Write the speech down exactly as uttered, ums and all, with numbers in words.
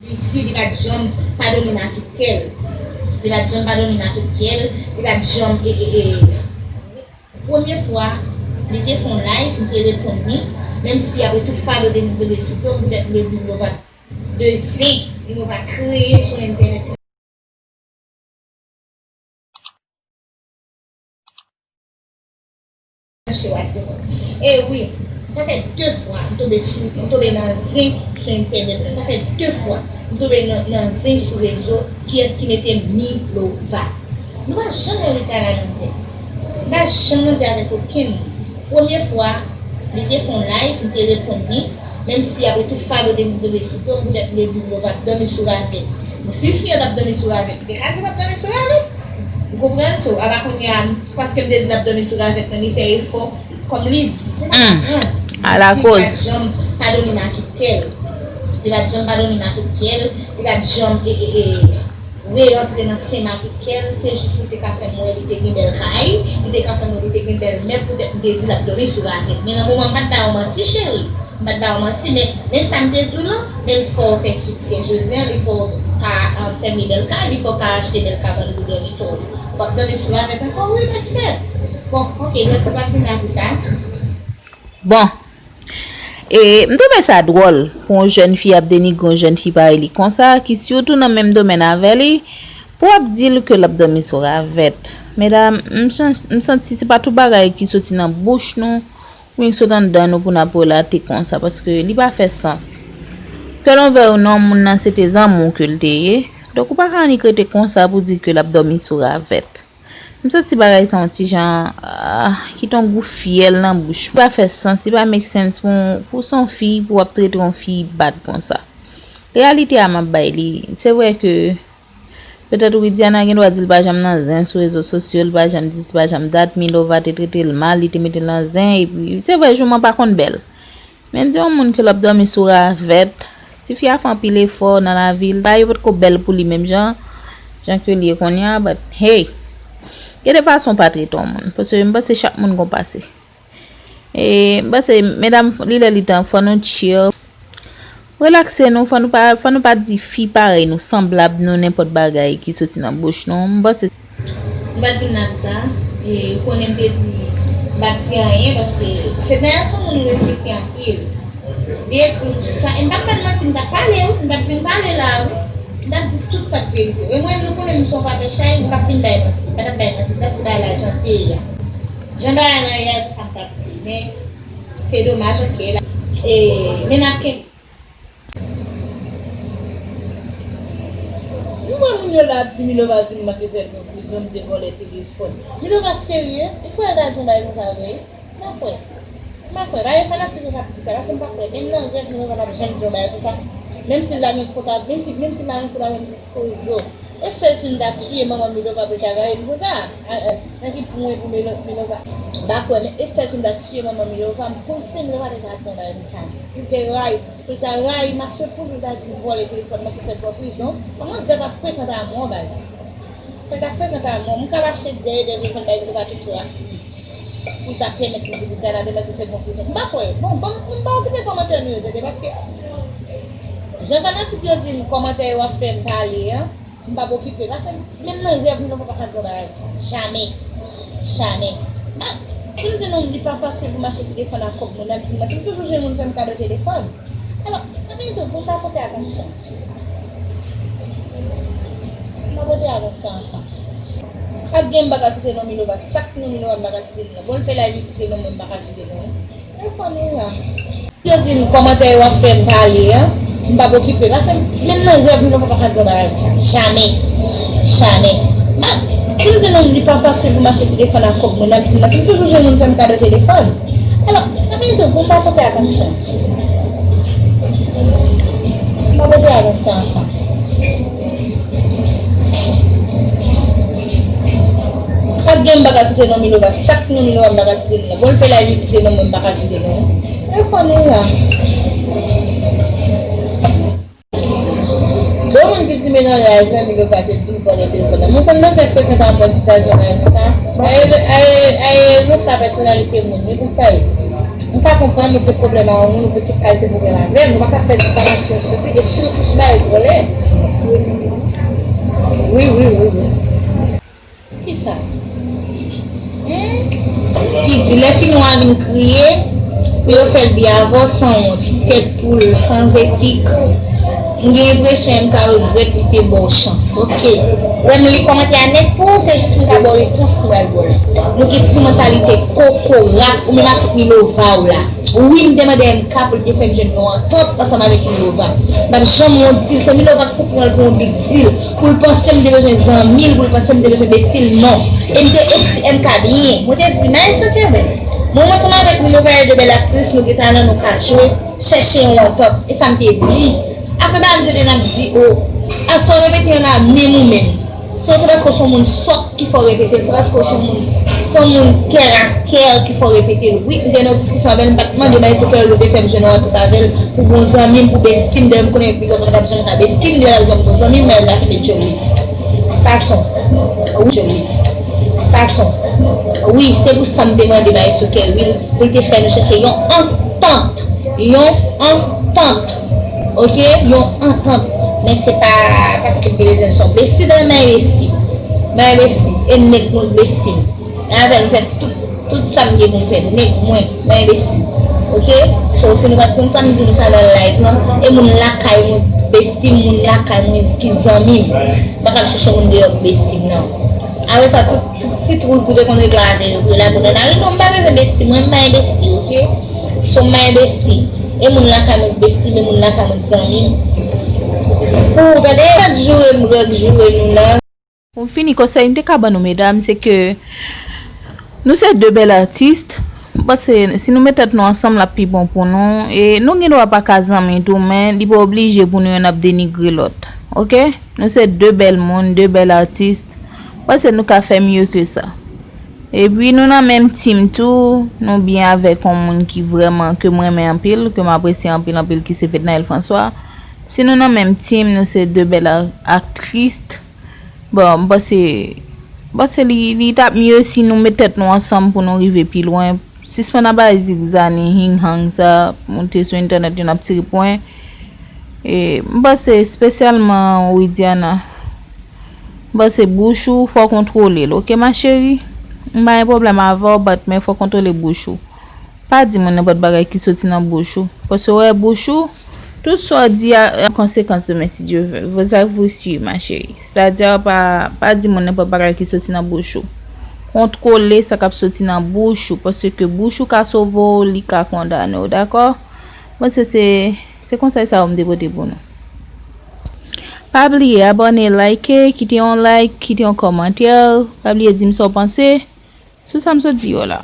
Li di li pa t janm padone m ak kè l. Li pa t janm padone m ak kè l. Li pa t janm e, e, e. Premye fwa, li te fè yon live, m te reponn li, menm si apre tout fado de m tonbe sou do m, poutèt m te di Milova de zen, Milova kreye sou entènèt la. Mache w a di mwen. E wi, sa fè de fwa m tonbe sou, m tonbe nan zen sou entènèt la. Sa fè de fwa m tonbe nan, nan zen sou rezo. Kiyès ki mete Milova? Nou pa janm nan zen. Nou pa janm nan zen avèk okenn moun. Premye fwa, li te fè yon live, m te reponn li. Menm si apre tout fado de m tonbe sou do m, poutèt m te di Milova ap dòmi sou ravèt. Bon, si fi an t ap dòmi sou ravèt, li te ka di l ap dòmi sou ravèt. Ou konprann? So, apa kounye a, paske m te di l ap dòmi sou ravèt lan, li fè efò, kòm li di. Se pa sa, non. Li di li pa t janm padone m ak kè l. Li pa t janm padone m ak kè l. Li pa t janm, e, e, e, reyantre nan sen m ak kè l, se jis pou te ka fè m wè li te gen bèl kay, li te ka fè m wè li te gen bèl mèb, poutèt m te di l ap dòmi sou ravèt. Men nan moman, m pa t ba w manti, cheri. M pa t ba w manti, men, men sa m te di w lan, men l fè w fè siksè jodi a, li fè w ka, ah, fèmen bèl kay, li fè w ka achte bèl kabann pou dòmi, so, w ap dòmi sou ravèt ankò, wi, mesye. Bon, oke, lòt fwa, pa fin la pou sa. Bon, e, m twouve sa dwòl pou yon jèn fi ap denigre yon jèn fi parèy li konsa, ki sitou nan menm domèn avè li, pou ap di l ke l ap dòmi sou ravèt. Medam, m chan-, m santi se pa tout bagay ki soti nan bouch nou, oubyen ki sot anndan nou pou n ap relate konsa, paske li pa fè sans. Ke l anvè ou non, moun nan se te zanmi w ke l te ye, donk ou pa ka annik rete konsa pou di ke l ap dòmi sou ravèt. M santi bagay sa yon ti jan, ah, ki t yon gou fyèl nan bouch. Li pa fè sans, li pa make sense pou, pou se yon fi, pou w ap trete yon fi bad konsa. Reyalite a m ap bay li, se vre ke petèt Widiana gen dwa di l pa janm nan zen sou rezo sosyo, li pa janm di, li pa janm dat, Milova te trete l mal, li te mete l nan zen, epi se vre jouman pa konn bèl. Men di yon moun ke l ap dòmi sou ravèt. Tifi a fè anpil efò nan lavi l. Bagay yo potko bèl pou li menm jan, jan ke l ye kounye a, but hey! Gen de fason w pa trete yon moun. Paske m panse chak moun gon pase. E m panse, medam, li lè li tan, fò nou chill. Relakse nou, fò nou pa, fò nou pa di fi parèy nou, sanblab nou, nenpòt bagay ki soti nan bouch nou. M panse M pa t vin la pou sa. E, ou konnen m te di, m pa t di anyen, paske Fedna se yon moun m respekte anpil. Li ekri m sou sa. E m pa t ba l manti, m t ap pale, wi. M t ap vin pale la, wi. M t ap di tout sa k verite. E mwen, nou konnen m se yon pa pè chay, m p ap vin bay manti. M pa t ap bay manti, m t ap di bagay la jan l te ye a. Jan bagay la ye a, e pou sa m t ap di. Men, se domaj, oke, la. E, men n ap kenbe. M wè moun yo la ap di Milova di m manke fè l pran prizon, m te vòlè telefòn. Milova serye? Ou kwè l ta di yon bagay konsa vre? M pa kwè. M pa kwè. Pa gen fanatik yo k ap di sa, paske m pa kwè. Menm nan rèv Milova p ap janm di yon bagay konsa. Menm si l ta gen kont a, menm si, menm si l ta gen kont avè m plis ke Rozo. E sèl si m ta tiye manman Milova pou l ta rayi m konsa? A, a, nan ki pwen pou Milo-, Milova? M pa kwè, men e sèl si m ta tiye manman Milova, m panse Milova te ka di yon bagay konsa. Pou l te rayi, pou l ta rayi m ase pou l ta di m vòlè telefòn nan pou fè l pran prizon. Manzè pa frekan ta mò, baz. Frekan ta frekan ta mò. M ka mache dèyè, dèyè telefòn bay Milova tout kras li. Pou l ta pèmèt li di pou Diana demen pou fè l pran prizon. M pa kwè. Bon, bon, m pa okipe kòmantè nou yo, tande, paske jan fanatik yo di m kòmantè yo ap fè m pale an, m p ap okipe. Paske menm nan rèv nou pa ka di yon bagay konsa. Jamè. Jamè. Ba, si m di nou li pa fasil pou m achte telefòn ak kòb moun nan, m di manti, m toujou jwenn moun fè m kado telefòn. Alò, nan verite, pou m pa pote atansyon. M pa pote atansyon a sa. Ak gen m pa ka site non Milova, sak non Milova m pa ka site li la. Bon, l fè live li site non mwen, m pa ka site non. E fanmi a. Yo di m kòmantè yo ap fè m pale an, m p ap okipe. Paske menm nan rèv m pa ka di yon bagay konsa. Jamè. Jamè. Ba, si m di nou li pa fasil pou m achte telefòn ak kòb mwen nan, m di manti, m toujou jwenn moun fè m kado telefòn. Alò, nan verite, pou m pa pote atansyon. M pa pote atansyon a sa. Ak gen m pa ka site non Milova, sak non Milova m pa ka site li la. Bon, l fè live li site non mwen, m pa ka site non. E fanmi a. Bon, moun ki di men nan live la, Milova te di m vòlè telefòn nan. Mwen konn manzè frekan ta mò si ta di yon bagay konsa. Aye, aye, aye, nou sa pèsonalite moun, men pou fè. M pa konprann, nou gen pwoblèm a yon moun, nou gen tout kalite pwoblèm avè l, nou pa ka fè difamasyon sou li, e sitou sou bagay vòlè. Wi, wi, wi, wi. Kisa? Ki di lè Finwa vin kriye pou yo fè l byen avè w, sanwont, tèt poul, sanzetik. M gen enpresyon M K regrèt li te ba w chans. Oke. Wè m li kòmantè a nèt pou ou, se jis m ka ba w repons m pral ba w la. Nou gen ti mantalite kokorat, ou menm ak Milova w la. Wi, m te mande M K pou l te fè m jwenn yon antant ansanm avèk Milova. M p ap janm yon deal, se Milova k pou pran l pou yon big deal. Pou l panse m te bezwen zanmi l, pou l panse m te bezwen bestie l, non. E m te ekri M K byen. Mwen te di, Maestro Kerwin, mwen ansanm avèk Milova e de bèl aktris, nou gen talan, nou ka jwe, chèche yon antant. E sa m te di. Afè bagay m tande n ap di, o, aswè w repete yon nan menm ou menm. So, se paske w se yon moun sòt ki fè w repete l, se paske w se yon moun, se yon moun tè a tè ki fè w repete l. Wi, m te nan yon diskisyon avè l, m pa t mande Maestro Kerwin pou te fè m jwenn yon antant avè l, pou bon zanmi m, pou bestie m, dayè m konnen Milova pa t ap janm ka bestie m, li pa t ap janm bon zanmi m, men l pa kite Joey. Fason. Wi, Joey. Fason. Wi, se pou sa m te mande Maestro Kerwin pou l te fè nou chèche yon antant. Yon antant. Oke? Yon antant. Men se pa paske m te bezwen son besti dan men besti. Men besti. E nèg mwen besti m. E avè l m fè tout, tout sa m gen pou m fè. Nèg mwen, men besti. Oke? So, si nou pa t konn sa m di nou sa nan live lan, e moun lakay mwen, besti m, moun lakay mwen ki zanmi m. M pa ka chèche moun deyò k besti m nan. Apre sa, tout, tout ti twou ou te konn regle avè yo, pou yo lage w nan lari. Non, m pa bezwen besti, mwen, m pa envesti, oke? So, m pa envesti. E moun lakay mwen k besti m, e moun lakay mwen k zanmi m. Pou ou tande, pa t joure m, règ joure nou nan. Pou m fini, konsèy m te ka ban nou, medam, se ke nou se de bèl atis. M panse, si nou met tèt nou ansanm, l ap pi bon pou nou. E nou gen dwa pa ka zanmi tou, men li pa oblije pou nou yonn ap denigre lòt. Oke? Nou se de bèl moun, de bèl atis. Panse nou ka fè mye ke sa. Epi nou nan menm team tou, nou byen avèk yon moun ki vrèman ke m renmen anpil, ke m apresye anpil anpil, ki se Fednaelle François. Si nou nan menm team, nou se de bèl a- aktris. Bon, m panse, m panse li, li t ap mye si nou met tèt nou ansanm pou nou rive pi lwen. Sispann ap bay zigzani, hing hang sa, moute sou entènèt, youn ap tire pwen. E, m panse espesyalman Widiana. M panse bouch ou, fò w kontwole l, oke, ma chérie? M pa gen pwoblèm avè w, but, men fò w kontwole bouch ou. Pa di moun nenpòt bagay ki soti nan bouch ou. Paske w wè bouch ou, tout sa w di a, a konsekans demen, si Dye vle. Vous avez su, ma chérie. Sètadi, pa, pa di moun nenpòt bagay ki soti nan bouch ou. Kontwole sa k ap soti nan bouch ou, paske bouch ou ka sove w, li ka kondane w, dakò? Bon, se, se, se konsèy sa yo m te pote pou nou. Pa bliye abòne, like, kite yon like, kite yon kòmantè. Pa bliye di m sa w panse sou sa m sot di yo la.